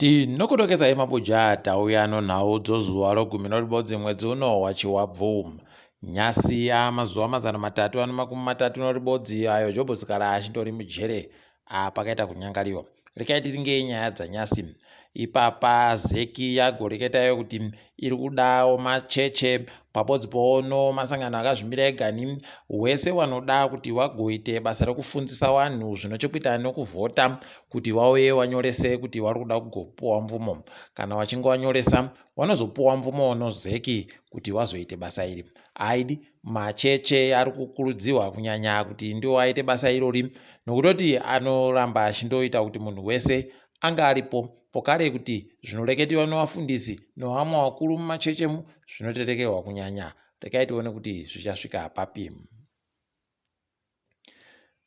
Tinokutokesai mabuja tauya nonhau dzozuva rogumi noribodzi mwedzi uno waChivabvu. Nyasi amazuva 331 ayo Jobho Sikhala achindori mujere pakaita kunyangariwa. Rekai tiringei nyaya dzanyasi. Ipapa zeki yagoreketayo kuti iri kudawo macheche pabodzi poono masangano akazvimira egani wese wanoda kuti wagoite basa rekufundzisa wanhu zvino chekuita nokuvhota kuti wauye wanyorese kuti wari kuda kugopuwa mvumo. Kana wachinge wanyoresa wanozopuwa mvumo nozeki kuti wazoite basa iri. Aidi macheche ari kukurudzirwa kunyanya kuti ndiwo aite basa irori nokutoti anoramba achindoita kuti munhu wese anga aripo pokare kuti zvinoreketiwa nevafundisi nevamwe vakuru mumachechemu zvinoterekerwa kunyanya. Rekai tione kuti zvichasvika papi.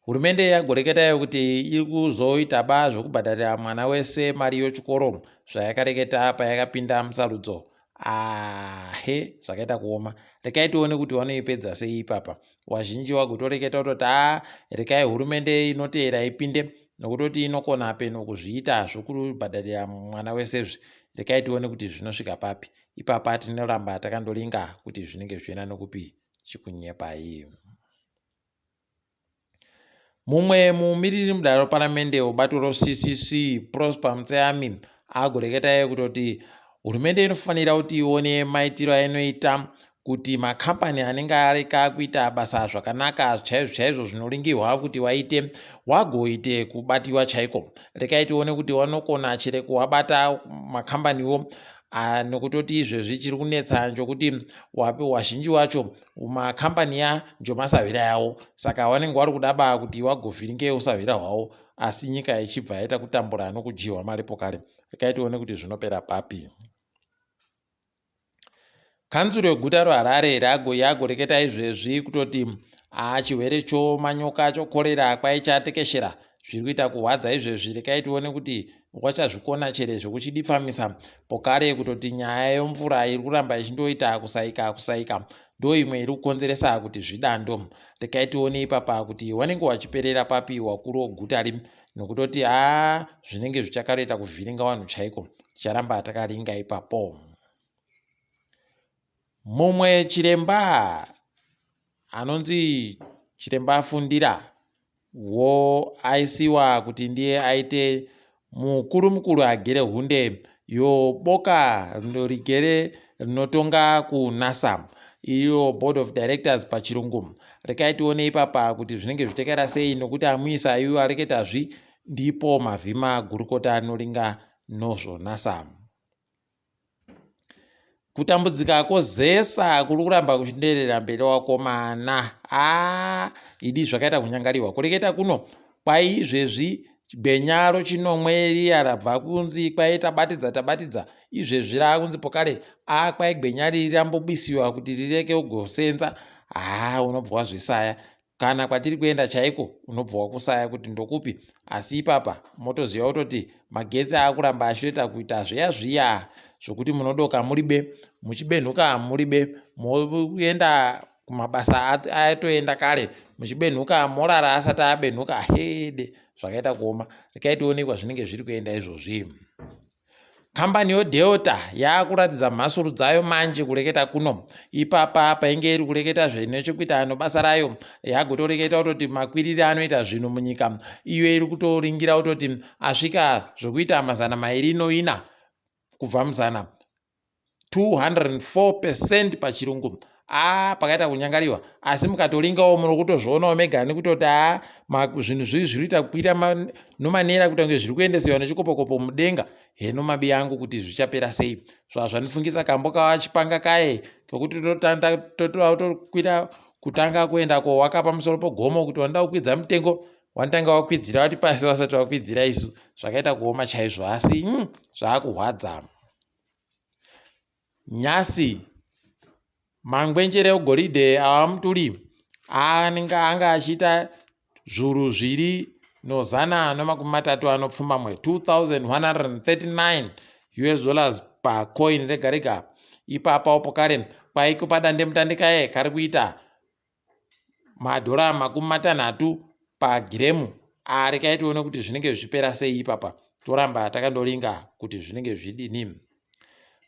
Hurumende yagoreketayo kuti iri kuzoita ba zvekubhadharira mwana wese mari yochikoro zvayakareketa payakapinda musarudzo. Ahe zvakaita kuoma. Rekai tione kuti vanoipedza sei ipapa. Wazhinji wagotoreketa kutoti haa rekai hurumende inoteera ipinde nokutoti inokona peno kuzviita zvokubhadharira mwana wese zvi. Rekai tione kuti zvinosvika papi. Ipapa tinoramba takandoringa kuti zvinenge zvichienda nokupi chikunyepai. Mumwe mumiriri mudare reparamende webato reCCC, Prosper Mutseyami, agoreketa iye kutoti hurumende inofanira kuti ione maitiro ainoita kuti makambani anenge areka kuita basa zvakanaka chaizvo chaizvo zvinoringirwa kuti waite wagoite kubatiwa chaiko. Rekai tione kuti wanokona chere kuwabata makambaniwo nokutoti izvezvi chiri kunetsa njokuti wazhinji wacho Makambani ya njomasahwira yawo saka wanenge wari kuda ba kuti wagovhiringe usahwira hwawo asi nyika ichibva yaita kutambura nokudyiwa mari pokare. Rekai tione kuti zvinopera papi. Kanzuru yeguta roHarare yagoreketa izvezvi kutoti chirwere chomanyoka chokorera kwai chatekeshera zviri kuita kuhwadza izvezvi rekai tione kuti wachazvikona chere zvekuchidipfamisa pokare kutoti nyaya yemvura iri kuramba ichindoita kusaika kusaika ndo imwe iri kukonzeresa kuti zvidando rekai tione ipapa kuti wanenge wachiperera papi wakuru weguta ri nokutoti haa zvinenge zvichakaroita kuvhiringa vanhu chaiko ticharamba takaringa ipapo. Mumwe chiremba anonzi chiremba Fundira wo aisiwa kuti ndiye aite mukuru mukuru agere hunde yoboka rigere rinotonga kuNASA iyo board of directors pachirungu. Rekai tione ipapa kuti zvinenge zvichakaita sei nokuti amuisa iyu areketazvi ndipo mavhima gurukota anoringa nozvoNASA. Kutambudzika kozesa kuri kuramba kuchinderera mberi wakomana aa idi zvakaita kunyangariwa kureketa kuno kwai izvezvi gwenya rochinomwe riya rabva kunzi kwai tabatidza tabatidza izvezvi raakunzi pokare a kwai gwenya riri rambobisiwa kuti rireke kugosenza haa unobva wazvisaya Kana kwatiri kuenda chaiko unobva wakusaya kuti ndokupi asi ipapa motoziva kutoti magetsi aakuramba achitoita kuita zviya zviya zvokuti munodoka muri be muchibenhuka muri be moenda kumabasa atoenda kare muchibenhuka morara asati abenhuka hede zvakaita kuoma rekai tione kwazvinenge zviri kuenda izvozvi. Kambani yoDelta yakuratidza mhasuru dzayo manje kureketa kuno. Ipapa painge iri kureketa zvine chekuita nobasa rayo yagotoreketa kutoti makwirire anoita zvinhu munyika iyo iri kutoringira kutoti asvika zvekuita 204 kubva muzana. 204 percent pachirungu aa pakaita kunyangariwa asi mukatoringawo muri kutozvionawo mega nekutoti aa zvinhu zvii zviri kuita kukwira nomanera kuita kunge zviri kuendesewa nechikopokopo mudenga heno mabi angu kuti zvichapera sei zvazvandifungisa kambo kawachipanga kaye kekuti totokwira kutanga kuenda kowaka pamusoro pogomo kuti wanoda kukwidza mutengo wanotanga wakwidzira wati pasi vasati vakwidzira isu zvakaita kuoma chaizvo asi zvaakuhwadza Nyasi, mangwenjere egoridhe aVaMutuli anenge anga achiita zvuru zviri nozana nomakumi matatu anopfumbamwe 2139 US dollars pacoin rega rega. Ipapawo pokare kwaiko padandemutande kaye kari kuita madhora 30 pagiremu. Rekai tione kuti zvinenge zvichipera sei ipapa. Toramba takandoringa kuti zvinenge zvidini.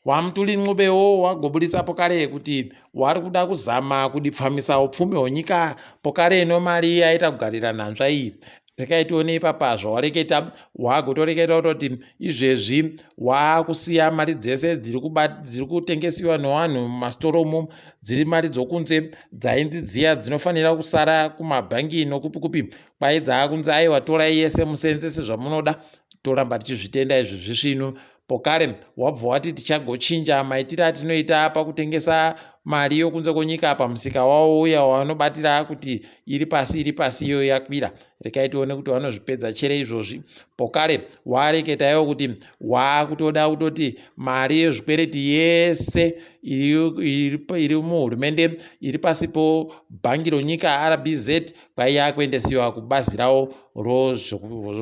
WaMtuli Ncubewo wagoburitsa pokare kuti wari kuda kuzama kudipfamisa upfumi hwenyika pokare ino mari yaita kugarira nhanzva iyi. Rekai tione ipapa zvawareketa. Wagotoreketa kutoti izvezvi waakusiya mari dzese dziri kutengesiwa nevanhu mumasitoro umu dziri mari dzokunze dzainzi dziya dzinofanira kusara kumabhangi nokupi kupi kwai dzaakunzi aiwa torai yese museenzese zvamunoda. Toramba tichizvitenda izvi zvisvinu. Pokare wabva wati tichagochinja maitiro atinoita pakutengesa mari yokunze kwenyika pamusika wavo uya wavanobatira kuti iri pasi iri pasi iyo yakwira. Rekai tione kuti vanozvipedza chere izvozvi. Pokare wareketa iwo kuti waakutoda kutoti mari yezvikwereti yese iri muhurumende iri pasi pobhangi ronyika RBZ kwaiya kuendesiwa kubazi ravo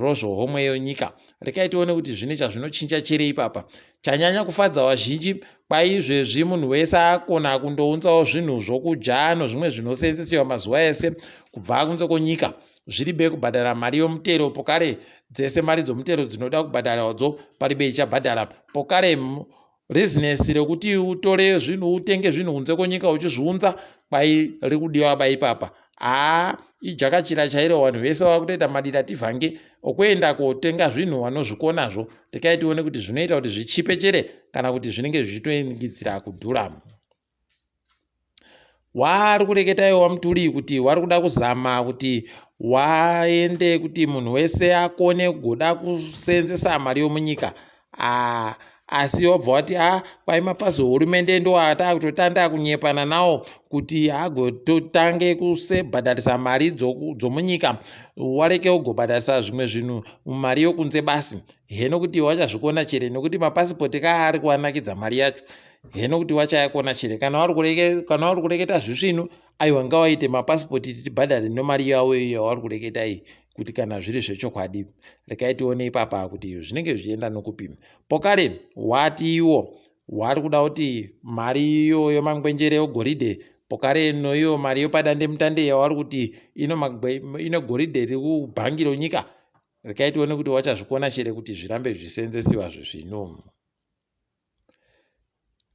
rozvohomwe yenyika. Rekai tione kuti zvine chazvinochinja chere ipapa. Chanyanya kufadza vazhinji kwaizvezvi munhu wese akona kundounzawo zvinhu zvokudya nozvimwe zvinoseenzesiwa mazuva ese kubva kunze kwenyika. Zviri be kubhadhara mari yomutero pokare dzese mari dzomutero dzinoda kubhadharwadzo paribe ichabhadhara. Pokare bhizinesi rekuti utore zvinhu utenge zvinhu kunze kwenyika uchizviunza kwai riri kudiwa ba ipapa. Haa ijakachira chairo vanhu vese vakutoita madira tivhange okuenda kotenga zvinhu vanozvikonazvo. Rekai tione kuti zvinoita kuti zvichipe chere kana kuti zvinenge zvichitoingidzira kudhura. Waari kureketa iwo waMutuli kuti wari kuda kuzama kuti waende kuti munhu wese akone kugoda kuseenzesa mari yomunyika. Aa asi wabva wati a kwai mapazi ehurumende ndo ataakutotanga kunyepana nawo kuti agototange kusebhadharisa mari dzomunyika wareke kugobhadharisa zvimwe zvinhu mumari yokunze basi. Heno kuti wachazvikona chere nekuti mapasipoti kaari kuvanakidza mari yacho. Heno kuti wachayakona chere kana vari kureketa zvisvinu aiwa ngawaite mapasipoti tibhadhare nemari yavo iyo yavari kureketa iyi kuti kana zviri zvechokwadi. Rekai tione ipapa kuti zvinenge zvichienda nokupi. Pokare wati iwo wari kuda kuti mari iyo yemangwenjere egoridhe pokare noiyo mari yopadandemutande yavari kuti ino goridhe riri kubhangi ronyika. Rekai tione kuti wachazvikona chere kuti zvirambe zvichiseenzesiwa zvisvinu.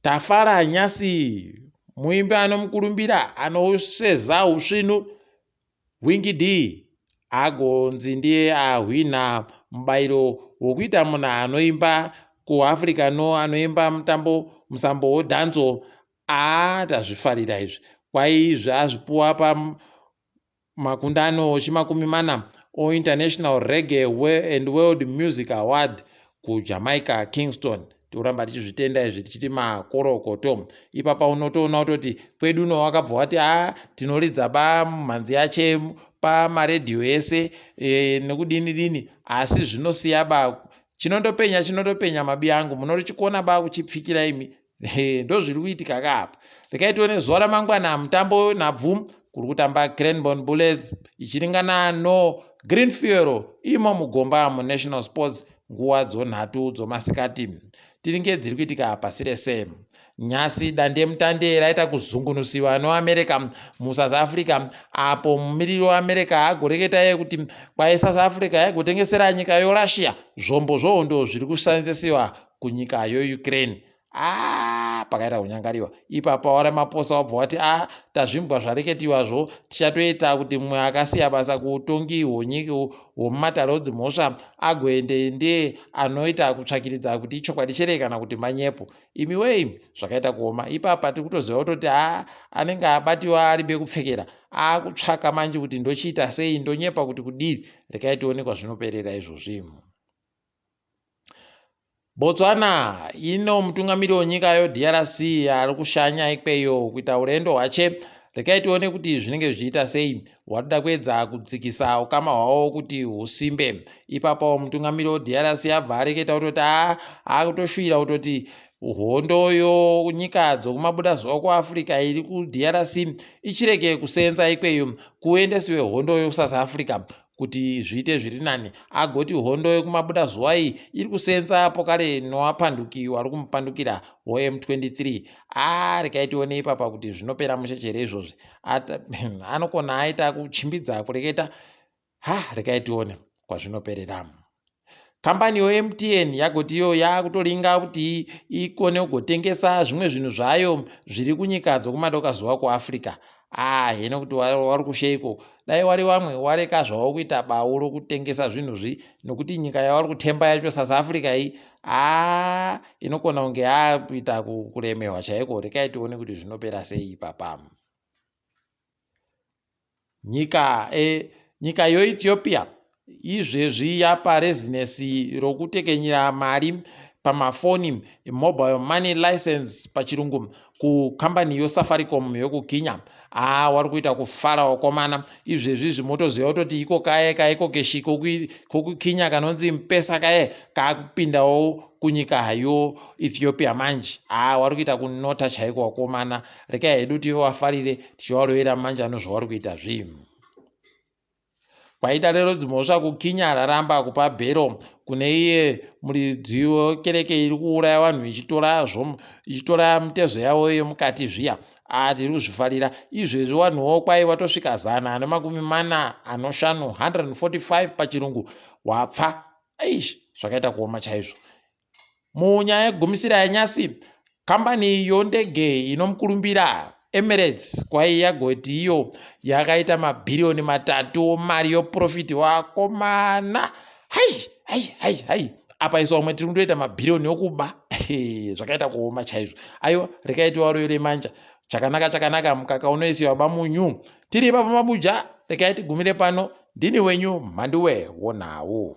Tafara Nyasi muimbi anomukurumbira anoseza usvinu Winky D agonzi ndiye ahwina mubayiro wokuita munhu anoimba kuAfrica no anoimba mutambo musambo wedhanzo. Aa tazvifarira izvi. Kwai izvi azvipuwa pamakundano echimakumi mana oInternational Reggae and World Music Award kuJamaica Kingston. Toramba tichizvitenda izvi tichiti makorokoto. Ipapa unotoona kutoti kwedu uno wakabva wati a tinoridza pamhanzi yache pamaredhiyo ese nekudini dini asi zvinosiya ba chinondopenya chinondopenya mabi angu munorichikona ba kuchipfikira imi. Ndozviri kuitika kaapa. Rekai tione zuva ramangwana mutambo nhabvu kuri kutamba Cranborne Bullets ichiringana no Green Fuel imo mugomba muNational Sports nguva dzonhatu dzomasikati. Tiringe dziri kuitika pasi rese. Nyasi dandemutande raita kuzungunusiwa noAmerica muSouth Africa apo mumiriri weAmerica agoreketa iye kuti kwai South Africa yaigotengesera nyika yoRussia zvombo zvohondo zviri kushandisiwa kunyika yoUkraine. Aa pakaita kunyangariwa ipapa waRamaphosa wabva wati a tazvimbwa zvareketiwazvo tichatoita kuti mumwe akasiya basa kuutongi hwomumatare edzimhosva agoende ndiye anoita kutsvakiridza kuti ichokwadi chere kana kuti manyepo. Imi wei zvakaita kuoma ipapa tiri kutoziva kutoti a anenge abatiwa ari bekupfekera akutsvaka manje kuti ndochiita sei ndonyepa kuti kudii. Rekai tione kwazvinoperera izvozvi. Botswana ino mutungamiri wenyika yoDRC ari kushanya ikweyo kuita urendo hwache. Rekai tione kuti zvinenge zvichiita sei. Warida kuedza kudzikisa ukama hwavo kuti husimbe. Ipapo mutungamiri weDRC abva areketa kutoti a akutoshuvira kutoti hondo yonyika dzokumabudazuva kuAfrica iri kuDRC ichireke kuseenza ikweyo kuendesiwe hondo yokuSouth Africa kuti zviite zviri nani. Agoti hondo yekumabudazuva iyi iri kuseenza pokare novapanduki vari kumupandukira woM23. A rekai tione ipapa kuti zvinopera mushe chere izvozvi. Anokona aita kuchimbidza kureketa. Ha rekai tione kwazvinoperera. Kambani yoMTN yagoti iyo yakutoringa kuti ikone kugotengesa zvimwe zvinhu zvayo zviri kunyika dzokumadoka zuva kuAfrica. Ah, hino kuti wari kusheiko. Dai wari wamwe wareka zvawo kuita bau rokutengesa zvinhu zvi nokuti nyika yawari kutemba yacho South Africa iyi haa inokona kunge yakuita kuremewa chaiko. Rekai tione kuti zvinopera sei ipapa. Nyika e, nyika yoEthiopia izvezvi yapa rezinesi rokutekenyera mari pamafoni mobile money license pachirungu kukambani yoSafaricom yokuKenya. Haa wari kuita kufara wakomana izvezvi izvi motoziva kutoti iko kaye kaiko keshi kokuKenya kanonzi mpesa kaye kakupindawo kunyika yoEthiopia manje. Haa wari kuita kunota chaiko wakomana. Rekai hedu tivafarire tichivarovera manjano zvavari kuita zvinhu. Kwaita rero dzimhosva kuKinya raramba kupa bhero kune iye muridzi wekereke iri kuuraya vanhu ichitora ichitora mitezo yavo yemukati zviya. A tiri kuzvifarira izvezvi vanhuwo kwai watosvika 145 145 pachirungu wapfa. Eish zvakaita kuoma chaizvo. Munyaya yegumisira yanyasi, kambani yondege inomukurumbira Emirates kwai yagoti iyo yakaita mabhiriyoni 3 mari yoprofiti wakomana. Hai hai hai hai apa isu vamwe tiri kundoita mabhiriyoni okuba zvakaita kuoma chaizvo. Aiwa rekai tivarovere manja. Chakanaka chakanaka mukaka unoisiwa bamunyu. Tiri ipapo mabuja rekai tigumire pano. Ndini wenyu Mhanduwe wonhau.